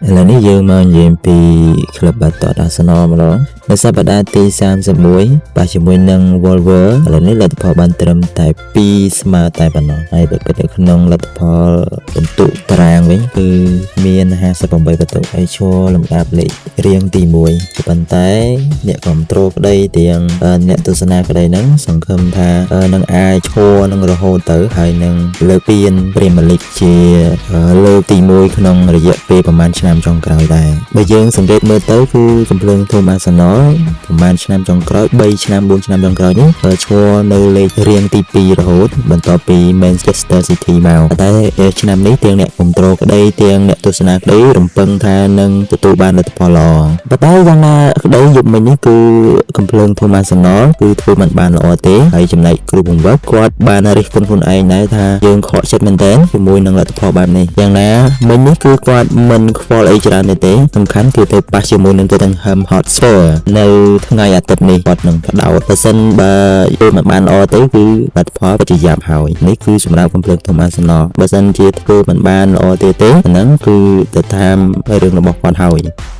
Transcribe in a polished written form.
ឥឡូវនេះយើងមកនិយាយពីក្លឹបបាល់ទាត់ Arsenal ម្ដងនៅសប្តាហ៍ទី31ប៉ះជាមួយនឹង Wolves ឥឡូវនេះលទ្ធផលបានត្រឹមតែ2ស្មើតែប៉ុណ្ណោះហើយបើគិតនៅក្នុងលទ្ធផលពិន្ទុតារាងវិញគឺមាន58ពិន្ទុហើយឈរលំដាប់លេខរៀងទី1ប៉ុន្តែអ្នកគ្រប់គ្រងក្តីទាំងអ្នកទស្សនាក្តីហ្នឹងសង្ឃឹមថានឹងអាចឈរនឹងរហូតទៅហើយនឹងលើកពាន Premier League ជាលើកទី1ក្នុងរយៈពេលប្រហែលឆ្នាំចុងក្រោយដែរបើយើងសង្កេតមើលទៅគឺកំភ្លើងធំ Arsenal ប្រហែលឆ្នាំចុងក្រោយ3ឆ្នាំ4ឆ្នាំចុងក្រោយនេះឈរនៅលេខរៀងទី2រហូតបន្ទាប់ពី Manchester City មកតែឆ្នាំនេះទាំងអ្នកគ្រប់គ្រងក្តីទាំងអ្នកទស្សនាក្តីរំពឹងថានឹងទទួលបានលទ្ធផលល្អប៉ុន្តែយ៉ាងណាក្តីយប់មិញនេះគឺកំភ្លើងធំ Arsenal គឺធ្វើមិនបានល្អទេហើយចំណែកគ្រូបង្វឹកគាត់បានរិះគន់ខ្លួនឯងដែរថាយើងខកចិត្តមែនទែនជាមួយនឹងលទ្ធផលបែបនេះយ៉ាងណាមិញនេះគឺគាត់មិនខ្វល់អីច្រើនទេសំខាន់គឺទៅប៉ះជាមួយនឹង Tottenham Hotspur នៅថ្ងៃអាទិត្យនេះគាត់នឹងផ្ដោតបើសិនបើធ្វើមិនបានល្អទេគឺលទ្ធផលពិតជាយ៉ាប់ហើយនេះគឺសម្រាប់កំភ្លើងធំ Arsenal បើសិនជាធ្វើមិនបានល្អទេទេអាហ្នឹងគឺទៅតាមរឿងរបស់គាត់ហើយ។